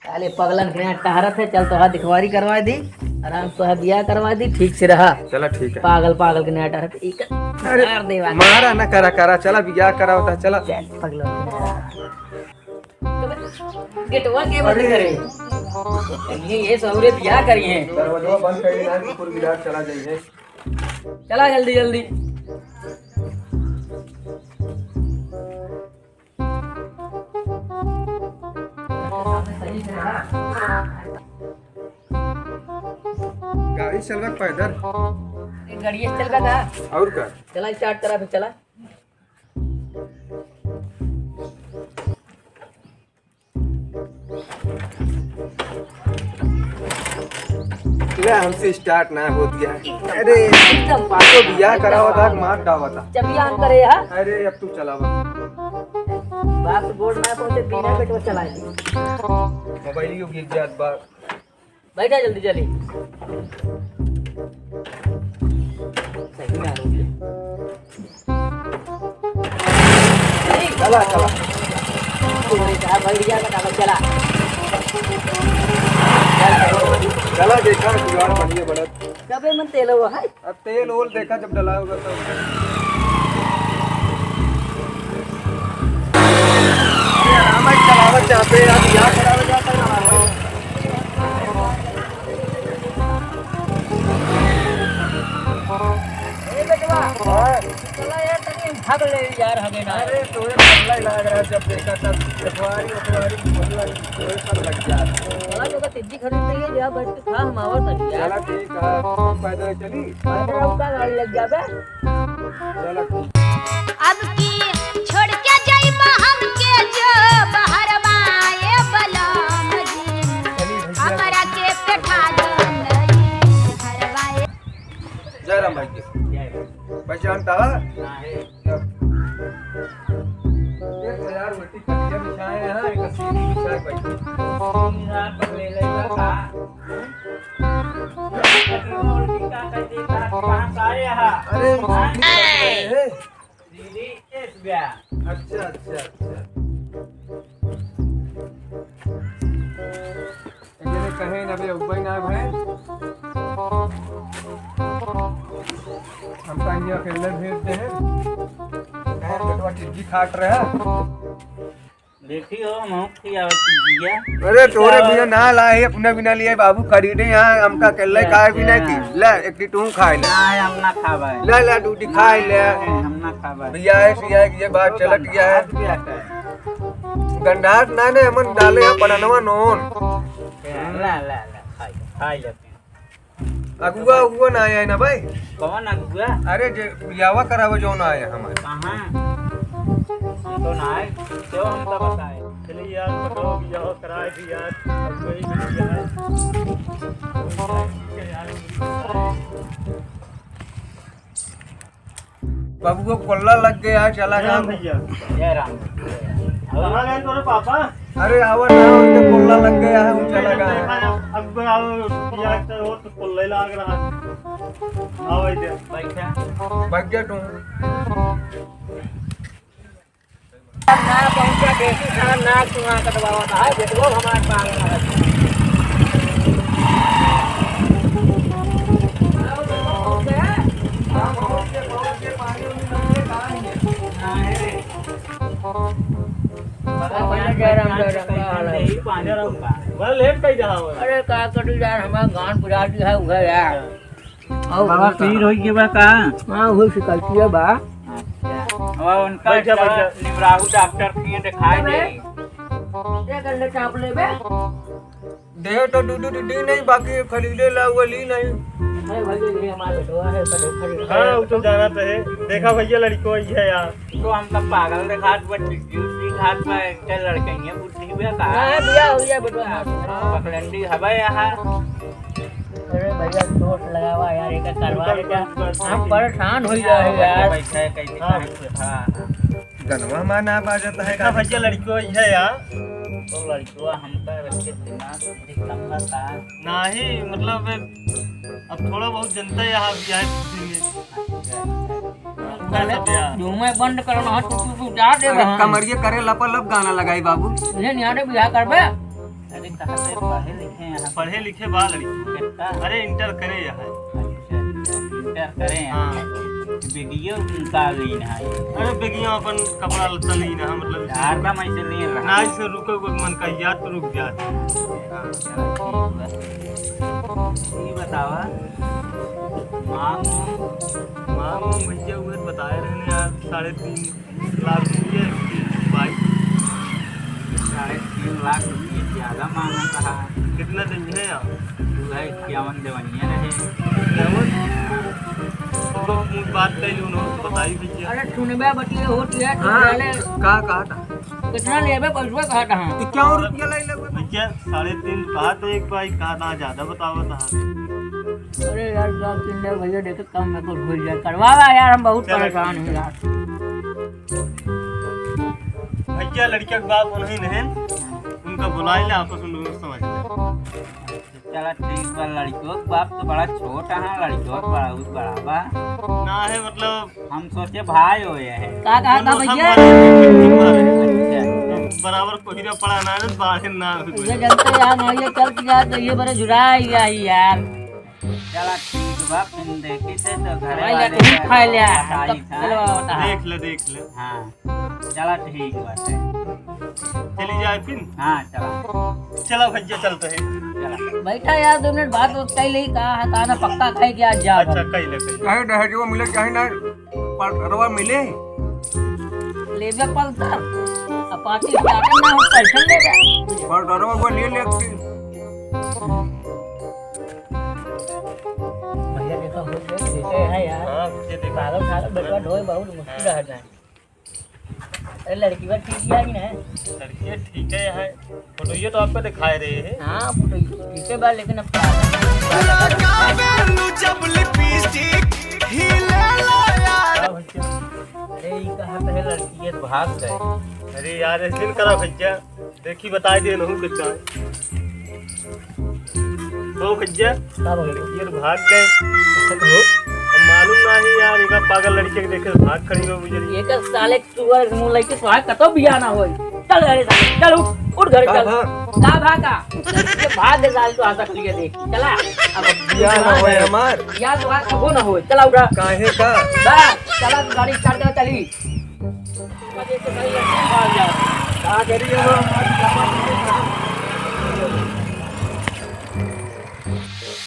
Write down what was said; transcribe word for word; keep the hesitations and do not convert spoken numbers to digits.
साले पगलन के यहाँ टहरत है, चल तोहार दिखवारी करवा दी, आराम से तोहार बियाह करवा दी, ठीक से रहा। चला ठीक है। पागल, पागल के यहाँ टहरत, एक अरे, मार देवा। मारा ना करा, करा, चला बियाह करा होता, चला। चल, पगलन के यहाँ। गेटवा के बंद अरे। करे? ये, ये सहुरे बियाह करी है। दरवाजा बंद करी ना, कुकुर बिलार चला जाइए। चला जल्दी, जल्दी। गाड़ी चलबा पैदल? एक गाड़ी चलबा का? और का? चला, start करा, फिर चला। ले, हमसे start ना होत है। अरे, एकदम तो बियाह करावा था, मार डावा था। जब बियाह हम करे, हाँ? अरे, अब तू चलावा। बाप गोड़ ना पहुंचे, बिना पेट में चलाए। मोबाइल ही गिर जात बा। बैठा जल्दी, जल्दी। सही में आ रही है। चला, चला। तोरे का भैया का कागज चला। चला, देखा, जुगाड़ बढ़िया बनत। कबे मन तेल हुआ है? अब तेल ओल देखा जब डलावा होगा तब। अरे, आराम से चलावत जाते यार, बियाह करावे जाता है, आराम से। ए बेटवा, हाँ। चला यार, तनी भाग ले यार, हमें ना। अरे, तोरे पल्ला ही लाग रहा है, जब देखा तब जखवारी, उखवारी, पल्ला, तोरे सब लग जा। चला, तो का तिज्जी खरीद नहीं है, जा बैठ के खा, हम आवत हनी यार। चला, ठीक है, पैदल चली। पैदल अब का गाड़ी लग जाबे? चला, ठीक। अब की छोड़ के जाइबा हमके जो बहरवा ए बलम जी, चली भैया। हमरा के पेठा दे घरवा ए जय राम भाई के। जय राम। पहचानता है? ना है। जब एक हजार उल्टी खटिया बिछाए हैं, एक सीढ़ी बिछाए बैठे। सीढ़ी रात को ले लेगा का? उल्टी का कर देता, कहाँ से आए हैं? अरे, हाँ? सीढ़ी बैठ रहे हैं। सीढ़ी इस गया। अच्छा, अच्छा, अच्छा। एकरे कहे ना बे, अब्बे ना भए। हमका यहाँ अकेले भेज दे हैं। कहे बेटवा टिड्डी खाट रहा। देखी हो, हम खियावत टिड्डिया। अरे तोरे बिना ना लाए, अपने बिना लिए बाबू खरीदे यहाँ, हमका अकेले काहे बिना की? ले, एक टी तू खाए ले। ना, हम ना खाबे। ले, ले, दूधी खाए ले। नहीं, हम ना खाबे। भैया, ऐसी है कि ये बात चलत गया है। गंडास ना ने, हमन डाले हैं पननवा नोन। ला, ला, ला, खाई, खाई लेते हैं। अगुआ, अगुआ ना आया है ना भाई? कौन अगुआ? अरे, जे बियावा करावे जो ना आया हमारे। कहाँ? हम तो ना आए, तो हमका बताए। चलिए यार, बताओ, बियावा कराए भी यार, अब वही भी यार। बबुआ, कोल्ला लग गया है, चला जय राम जा। भैया। जय राम। कहाँ गए तोरे पापा? अरे, आवा ना, उनके कोल्ला लग गया है, वो चला गया है। देखा ना, अब आओ, यार, तो वो तो कोल्ला ही लाग रहा है। आओ इधर। बैठा। बैठ जा तू। ना पहुंचा, देखी साहब, ना चुना कटवावा था, बेटवा हमारे पास है। जय राम, जय राम, का हाल है? बड़ा लेट कई जहाँ हो। अरे, का करी यार, हमारा गान पुरानी है, उहे यार। और बाबा, उनका पीर होई के बा का? हाँ, वो सिकलतिया बा। अच्छा। और उनका बैठ जा, बैठ जा। निमराहू डॉक्टर के दिखाई दे। एक अंडे चाप लेबे। दे तो दूध, दूध दी नहीं, बाकी खरीदे ला वो ली नहीं। अरे भाई, ये हमारे बेटवा है, बड़े खरीद। हाँ, वो तो जाना तो है। देखा भैया, लड़को ही है यार। तो हम सब पागल दिखात बा, टिड्डी उड्डी खात बा, इनके लड़के ये बुद्धि बा का? हाँ, भैया, भैया, बेटवा, हाँ। पगलंडी हवे यहाँ। अरे भैया, चोट लगावा यार, एका करवा दे जा। हम परेशान हो गए हैं यार। बैठा है, कैसे हाँ। कहाँ पे? हाँ, हाँ। गनवा माँ ना बाजत है देखा का? भैया, लड़कियों ही है यार। तो लड़कियों हमका रख के दिमाग दिखता था। नहीं, मतलब, अब थोड़ा बहुत जनता यहाँ भी है। अच्छा, अच्छा। पहले तो मुंह में बंद करना है, तू, तू, तू जा दे अरे, रहा है। कमरिया करे लपा लप गाना लगाई बाबू। ये निहारे बियाह करबे? अरे, कहाँ से पढ़े लिखे हैं आप? पढ़े लिखे बा लड़की। कितना? अरे, इंटर करे यहाँ। अच्छा, अच्छा, इंटर करे हैं। हाँ। वीडियो निकाल ली ना। अरे, बेगिया अपन कपड़ा लत्ता ली ना, मतलब, झारखंड में से नहीं रहा। ना, इसे रुको, कोई मन का याद तो रुक जात। हाँ, चलो, ठीक बा। ये बतावा, मांग, मांग भैया, उहे बताए रहने यार, साढ़े तीन लाख रुपये की बाइक। साढ़े तीन लाख रुपये ज्यादा मांगा था। कितना दिन है यार? तू है इक्यावन देवनिया रहे। इक्यावन? तो कुछ बात कही, उन्होंने बताई भैया। अरे सुनबे बतिए होत है, तू हाँ, पहले का कहा था? कितना लेबे पैसवा कहा था? इक्यावन रुपया ले लेबे। भैया, साढ़े तीन कहा तो एक बाइक कहा था, ज्यादा बतावा था। अरे यार, बात सुन ले भैया, देखे काम में कुछ भूल जाए, करवावा यार, हम बहुत चलो परेशान ठीक हैं है। यार। भैया, लड़किया के बाप उन्हीं नहीं, उनका बुलाए ले, आपस में लोग समझ ले। चला ठीक बा, लड़कियों के बाप तो बड़ा छोट है, लड़कियों के बड़ा, बहुत बड़ा बा। ना है, मतलब, हम सोचे भाई होए हैं। का कहा था दोनों भैया? सब बराबर, अच्छा। बराबर कोहिरा पड़ा ना है, बाढ़े ना हो ये कोई। जनते यार, ना ये चल के यार, तो ये बड़े जुड़ा ही आई यार। चला ठीक बा, फिर देखी थे तो घरे भाई, वाले तू का खा ले, बताई तब था। चलो बता। देख ले, देख ले। हाँ, चला ठीक बात है। चली जाए फिर? हाँ, चला। चला भैया, चलते हैं। चला। बैठा यार, दो मिनट बात उत कही ले, कहा है, कहा ना पक्का कहे कि आज जा अच्छा, हम। कही ले, कही ले। चाहे दहेजवा मिले, चाहे ना, पटरवा मिले। लेबे पलता, अब पार्टी स्टार्टर ना हो, पैसा ले जा। पटरवा को ले ले। भैया देखो, हो गया, ठीक है यार। हाँ, ये देखो। पागल, पागल, बेटवा ढोए बहुत मुश्किल है ना। अरे, लड़की बात ठीक है कि नहीं? लड़की ठीक है, है। फोटो ये तो आपको दिखाए रहे हैं। हाँ, फोटो ठीक है बा, लेकिन अब क्या? लगावेलू जब लिपस्टिक, हिले ला यार। अरे, ई कहाँ पे है लड़की? ये तो भाग गए। अरे यार, ऐसे नहीं करा भैया। देखी, बताई दे, नहू के चाहे। ओ भैया, का भैया? ये तो भाग गए। अच्छा, कहो। अब मालूम नहीं यार, एक पागल लड़के के देखे भाग खड़ी हो गुजरी। ये का साले सुअर मुंह लेके सुहाग कतो बियाह ना होई। चल घरे चल, चल उठ, उठ घरे का चल। भाग? का भाग का? ये भाग के साले तो आ सकती है देख। चला। अब बियाह ना होए हमार। बियाह सुहाग कबो ना होए। चला उठा। काहे का? बस, चला तू गाड़ी स्टार्ट कर चली। का करी अब?